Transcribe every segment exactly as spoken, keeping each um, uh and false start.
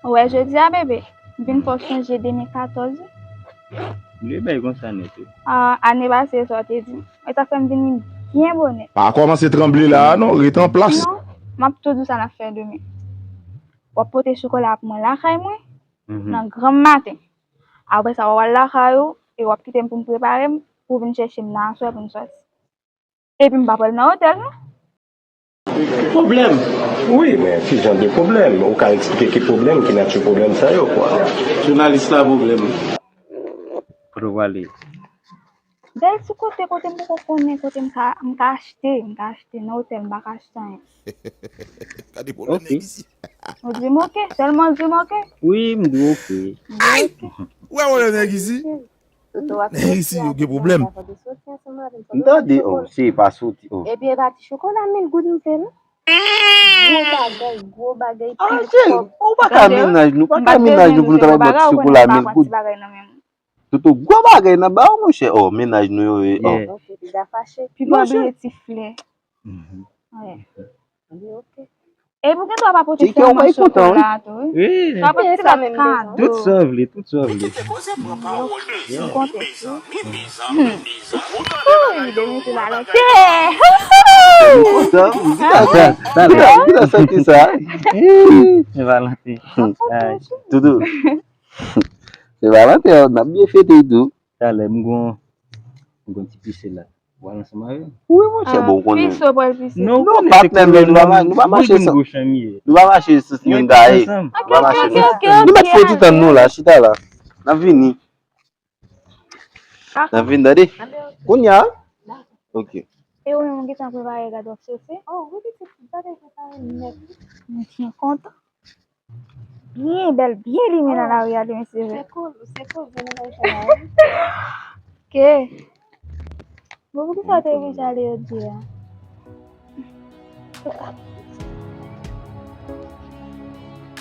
Ou wè jodi a, bebe, m vin fè w sonje de mil katòz wi. Li bay konsa nèt wi. Ah, ane pase sa w te di m. E sa fè m vini byen bonè. Pa kòmanse tranble la a non, ret an plas. Non, m ap tou di w sa n ap fè demen. W ap pote chokola pou mwen lakay mwen nan granm maten. Apre sa, w ap al lakay ou e w ap kite m pou m prepare m pou w vin chèche m nan aswè pou n sòti. Epi m pa pral nan otèl non. Pwoblèm? Wi, men ki jan de pwoblèm? Ou ka eksplike ki pwoblèm, ki nati pwoblèm sa yo, kwa? Jounalis la pwoblèm. Kote w prale? Dèyè ti kote, kote m poko konnen, kote m ka, m ka achte, m ka achte nan otèl, m pa ka achte anyen. Gade pwoblèm nèg isi. Ou di m oke, sèlman di m oke. Wi, m di w oke. M di oke. Ou wè pwoblèm nèg isi? Nèg isi yo gen pwoblèm. M tande, oh, se pa soti, oh. Ebyen, e pa ti chokola mil goud m fè l. Gwo bagay, gwo bagay, pil kòb. Ou pa ka mennaj nou, pa ka mennaj nou pou nou ta bay bòt chokola mil goud. Toto, gwo bagay nan ba ou, monchè. Oh, mennaj nou yo, oh. Ok, piga fache. Piga bliye ti flè. Wi. Ok. E pou gen dwa pa pote sèlman chokola tou, wi. Wi. Sa pote ti lòt kado. Tout sa w vle, tout sa w vle. Yo konte. Wi, de mil sou Valante. Talè. Talè. Talè. Talè. Valante. Toutou. Se Valante, n ap byen fete tou. Talè, m gon, m gon ti pise la. Ou al ansanm avè m? Wi, monchè, bon, ou konnen. Pise, ou pral pise. Non, ou konnen se konnen nou, nou pa mache san, nou pa mache san, nou pa mache san. Nou mèt fè ti tann nou la, chita la. N ap vini. N ap vini, tande? Kounye a? Ok. E ou menm, ou gentan prepare, gad w ap soti? Oh, wi, pitit, bagay prepare nèt. Mwen byen kontan. Byen bèl, byen limen nan lari a demen, se vre. Se koul, se koul, se nou bay chalè. Ke. Bon, poukisa w te vin chale yo di a?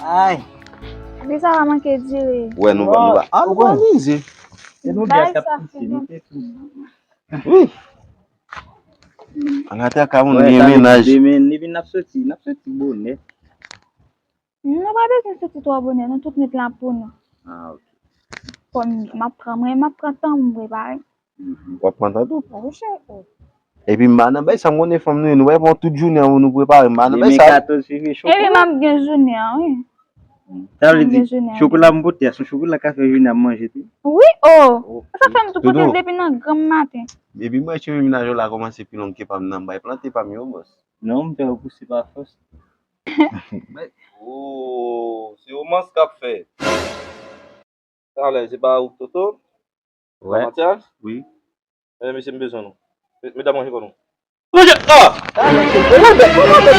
Ay. Di sa pa manke dire. Wè, nou va, nou va. Ah, nou va amize. E nou de a k ap pise, nou te tou. Wi. An atè ka moun gen mennaj. Demen, demen n ap soti, n ap soti bonè. Nou pa bezwen soti twò bonè, nou tout met la pou nou. Ah, ok. Fò m, m ap pran mwen, m ap pran tan m prepare. W ap pran tan tou? Wi, cheri. Epi m pa nan bay sa, m konnen fanm nou ye, nou pa pran tout jounen an pou nou prepare, m pa nan bay sa. Demen katòz fevriye, chokola. Epi m ap gen jounen an, wi. Sa vle di, chokola m pote a, se yon chokola k ap fè jounen an manje tou? Wi, oh! Sa fè m tou pote l depi nan granm maten. Epi m wè cheve mennaj ou la kòmanse pi long ke pa m nan, m bay plante pa m yo, bòs. Non, m fè yo pouse pa fòs. Oh, se romans k ap fèt. Talè, se pa ou k Toto? Wè. Matyas? Wi. Medam, mesye, m bezwen nou. Medam, ranje kò nou. Ranje! Ah! Kòmandan, kòmandan,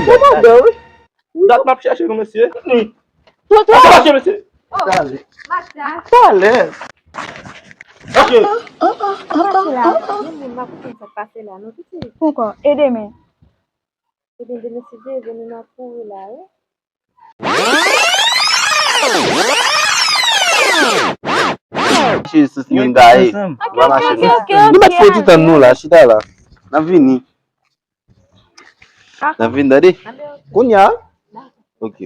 kòmandan, wi. Dat m ap chèche nou, mesye. Toto! Ap mache, mesye. Talè. Matyas. Talè. Mache. Mache la. Menm mwen, m pa konprann sa k pase la, non, pitit. Poukò? E demen? Ebyen, demen, si Dye vle, nou nan kouri la, wi. Mache sou simen gaye. Nou pa mache nou. Nou mèt fè ti tann nou la, chita la. N ap vini. N ap vini, tande? Kounye a? Ok.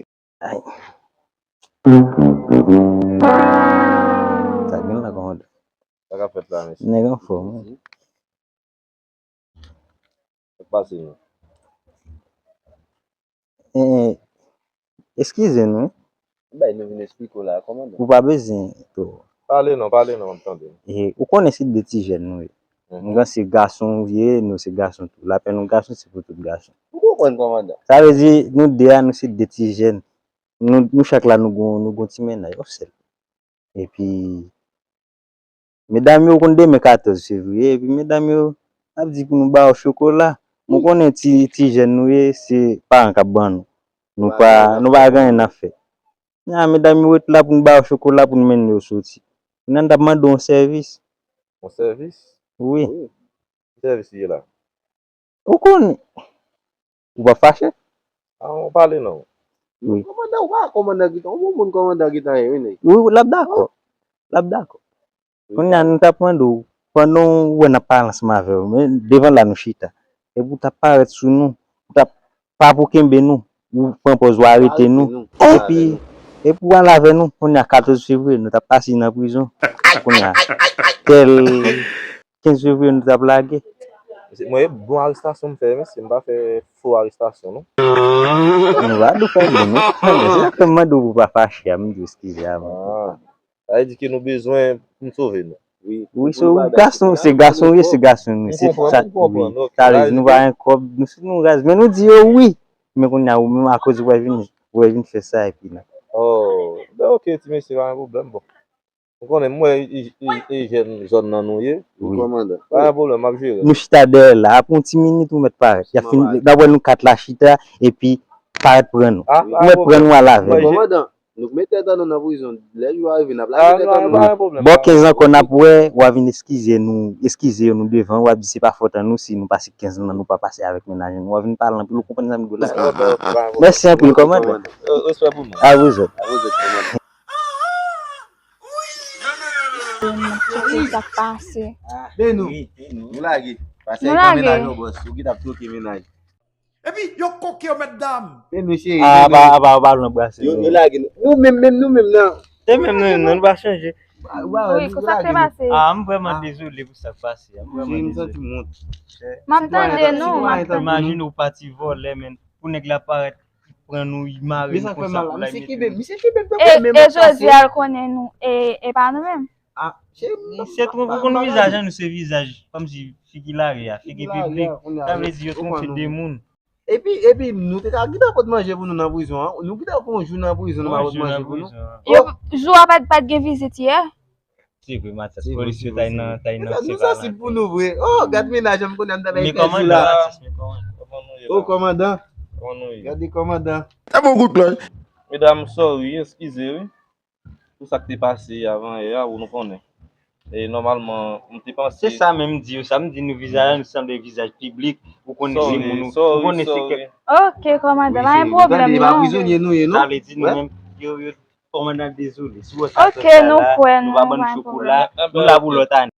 Ay. Sa gen la kòmandan. Sa k ap fèt la, mesye? Nèg anfòm, wi. Sa k pase nou? Eh, eskize nou, wi. Bay nou vin esplike w la, kòmandan. Ou pa bezwen twò. Pale non, pale non, m ap tande. Eh, ou konnen se de ti jèn nou ye. M panse gason ou ye, nou se gason tou. Lapèn yon gason se pou tout gason. M konprann, kòmandan. Sa vle di, nou de a, nou se de ti jèn. Nou, nou chak la, nou gon, nou gon ti mennaj, yon sèl. Epi, medam yo konn demen katòz fevriye, epi medam yo ap di pou nou ba yo chokola. Mwen konnen ti, ti jèn nou ye, se paran k ap ban nou. Nou pa, nou pa gen anyen n ap fè. Nya, medam yo ret la pou nou ba yo chokola, pou nou mennen yo soti. Kounye a, n t ap mande w yon sèvis. Yon sèvis? Wi. Ki sèvis li ye la? Ou konnen. Ou p ap fache? Ah, ou pale non. Wi. Kòmandan, ou pa kòmandan gentan, ou bon moun kòmandan gentan ye, wi, nèg. Wi, wi, l ap dakò. L ap dakò. Kounye a, nou t ap mande w, pandan w wè n ap pale ansanm avè w, men devan la nou chita. Epi w t ap parèt sou nou, w t ap pa pou kenbe nou, ou pran pòz w arete nou. Epi, E pou al avè nou, kounye a katòz fevriye, nou t ap pase nan prizon. Kounye a, tèl kenz fevriye, nou t ap lage. Mwen, bon arestasyon m fè, mesye, m pa fè fo arestasyon, non. Nou pa dwe fè bon, non. Se sa k fè m mande w pou w pa fache a, m di w eskize a, men. Sa vle di ke nou bezwen pou n sove nou. Wi, se gason, se gason, wi, se gason, wi. Se sa, wi. Sa vle di nou pa gen kòb, nou, si nou raz, men nou di yo wi. Men kounye a, ou menm, akoz ou wè vin, ou wè vin fè sa, epi la. Oh, ben, ok, ti mesye, pa gen pwoblèm, bon. Ou konnen, m wè e, e, e jèn zòn nan nou ye. Wi. Kòmandan. Pa gen pwoblèm, m ap jere. Nou chita dèyè la, apre yon ti minit, ou mèt parèt. Y ap fin, n ap wè nou kat la chita, epi parèt pran nou. Ou mèt pran nou al avè nou. Kòmandan. Nou k met tèt an nou nan prizon. Lè jou a rive, n ap lage tèt an nou. Bò kenz ankò n ap wè, w a vin eskize nou, eskize yo nou devan, w ap di se pa fòt an nou si nou pase kenz lan, nou pa pase avèk mennaj nou. W a vin pale anpil, ou konprann sa m di w la. Mèsi anpil, kòmandan. Respè pou nou. A vous autres. N ap tcheke sa k pase. Ben nou, nou lage. Pase ak mennaj yon bòs, ou ki t ap twoke mennaj. Epi yo koke yo mèt dam. Men nou cheri, apa, apa, apa nou anbrase. Yo, yo lage nou. Nou menm, menm nou menm nan. Se menm nou menm nan, nou pa chanje. Wi, konsa k te pase. Ah, m vrèman dezole pou sa k pase. M vrèman dezole. M ap tande nou, m ap tande. Imajine ou pati vòlè, men pou nèg la parèt, pran nou, mare nou konsa pou l al mete nou. Misye kibe m, misye kibe m. E, e jodi a l konnen nou, e, e pa nou menm. Ah, cheri, m se twonpe, ou konn vizaj an, nou se vizaj, kòmsi figi lari a, figi piblik. Sa vle di yo twonpe de moun. Epi, epi, nou te ka gentan pot manje pou nou nan prizon an. Nou gentan fè yon jou nan prizon, nou pa pot manje pou nou. Yo, jou a pa t, pa t gen vizit yè? Se vre, Matyas, polis yo t ay nan, t ay nan. Nou sansib pou nou vre. Oh, gad mennaj an m konnen m t ap fè jou la. Oh, kòmandan. Gade kòmandan. Sa bon kout klòch. Medam, sorry, eskize wi. Pou sa k te pase avan yè a, ou nou konnen. E nòmalman, m te panse. Se sa menm m di yo, sa m di nou vizaj la, nou sanble vizaj piblik, ou konnen se moun, ou konnen se kèk. Ok, kòmandan, pa gen pwoblèm non. Sa vle di nou menm, yo, yo, kòmandan dezole. Si w wè sa sòti la, nou pa ban n chokola, nou la pou lòt ane.